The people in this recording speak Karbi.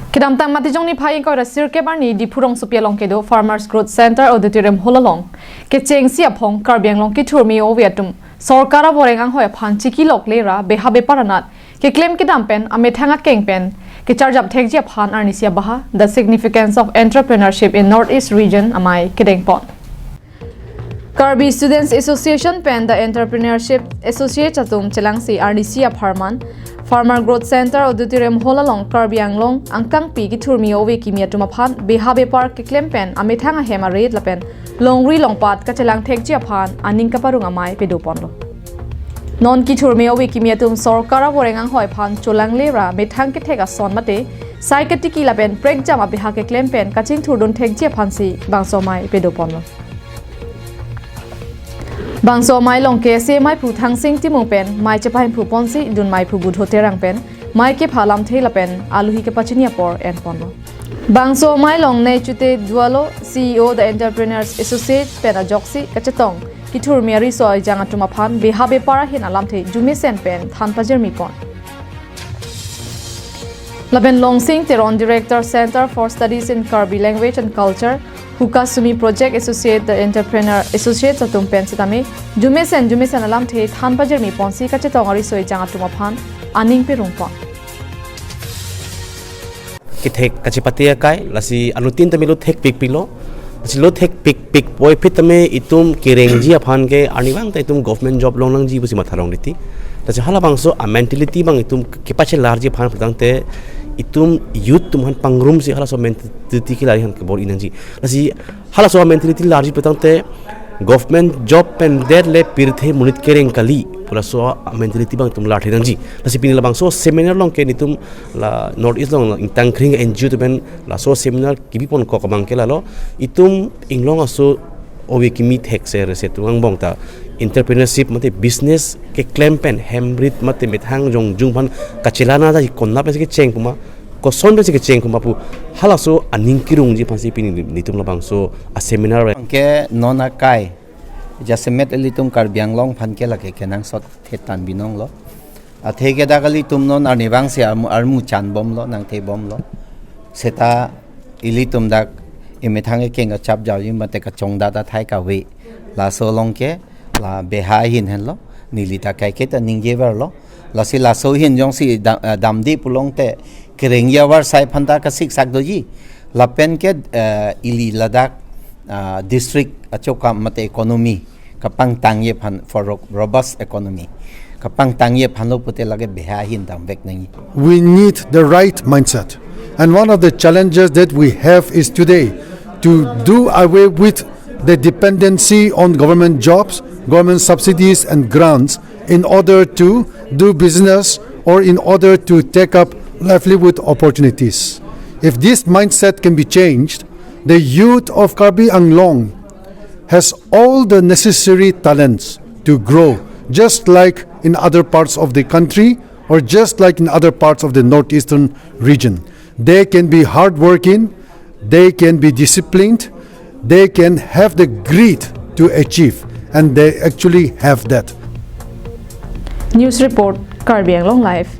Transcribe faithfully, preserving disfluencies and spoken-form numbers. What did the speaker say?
Kedamtang Matijong niphai ingkoi ra sirkep arni Diphu rongsopi along kedo Farmers Growth Center Auditorium Hall along kechengsi aphong Karbi Anglong kethurmi ove atum sorkar avoreng anghoi aphan chiki loklera beha bepar anat keklem kedam pen amethang akeng pen kecharjap thekji aphan arnisi abaha The Significance of Entrepreneurship in North East Region amei kedengpon. Karbi Students Association pen The Entrepreneurship Associate atum chelangsi arnisi apharman Farmer Growth Center Auditorium Hall along Karbi Anglong angkangpi kethurmi ove kimi atum aphan beha bepar keklem pen amethang ahem arit lapen longri longpat kachelang thekji aphan aning kaparong amei pedoponlo. Non kethurmi ove kimi atum sorkar avoreng anghoi aphan cholanglera methang kethek ason mate sai ketiki lapen prekjam abeha keklem pen kachingthurdun thekji aphansi bangso amei pedoponlo. Bangso amei along KSA meiphu Thangsing Timung pen mei chepahemphu ponsi dun meiphu Budho Terang pen mei kepha lamthe lapen aluhi kepachini apor enponlo. Bangso amei along Neichute Dualo, CEO The Entrepreneurs Associate pen ajoksi kachetong kethurmi ariso ejang atum aphan beha bepar ahin alamthe jumesen pen than pajirmi pon. Lapen Longsing Teron, Director, Center for Studies in Karbi Language and Culture, Hukasumi Project Associate, The Entrepreneur Associate atum pen sitame jumesen jumesen alamthe than pajirmi ponsi kachetong ariso ejang atum aphan aning perung pon. Kethek kachepate akai, lasi anuttin tame lo thekpikpiklo. Lasi lo thekpikpik puvoiphit tame itum kerengji aphan ke arnivang ta itum government job longnangji pusi matha longriti. Lasi halabangso a mentality abang itum kepachelarji aphan putangte itum youth atum aphan pangrumsi halaso mentality kelar aphan kebor-i nangji. Lasi halaso a mentality larji putangte government job pen det le pirthe monit kereng kali pu laso a mentality abang itum larthe nangji. Lasi pini labangso seminar along ke nitum la North East along ingtangkring NGO atum pen laso seminar kebiponkok abang ke lalo itum inglong aso ove kimi thekser se atum angbong ta entrepreneurship mate business keklem pen hem rit mate methang jongjung aphan kachelanata kona pensi kecheng puma, koson pensi kecheng puma pu halaso aning kerungji aphansi pini nitum labangso a seminar. Anke non akai jasemet ilitum Karbi Anglong aphan ke lake kenangsot thetan binonglo. Athe ke dak ilitum non arnivangsi armu, armu chanbomlo, nangthebomlo. Seta ilitum dak emethang ekeng kachap jauji mate kachongdat athai kave. Laso along ke la beha ahin henlo, neli ta kaiketa ningjeverlo. Lasi laso ahin jongsi da-, eh, damde pulongte kerengji avarsai aphan ta kasiksak doji. Lapen ke, eh, ili ladak, ah, district achokam mate economy kapangtangji aphan, for ro-, robust economy kapangtangji aphanlo pute lake beha ahin damvek nangji. We need the right mindset. And one of the challenges that we have is today to do away with the dependency on government jobs, government subsidies and grants in order to do business or in order to take up livelihood opportunities. If this mindset can be changed, the youth of Karbi Anglong has all the necessary talents to grow, just like in other parts of the country or just like in other parts of the northeastern region. They can be hardworking, they can be disciplined, they can have the grit to achieve, and they actually have that. News report, Karbi Anglong Live.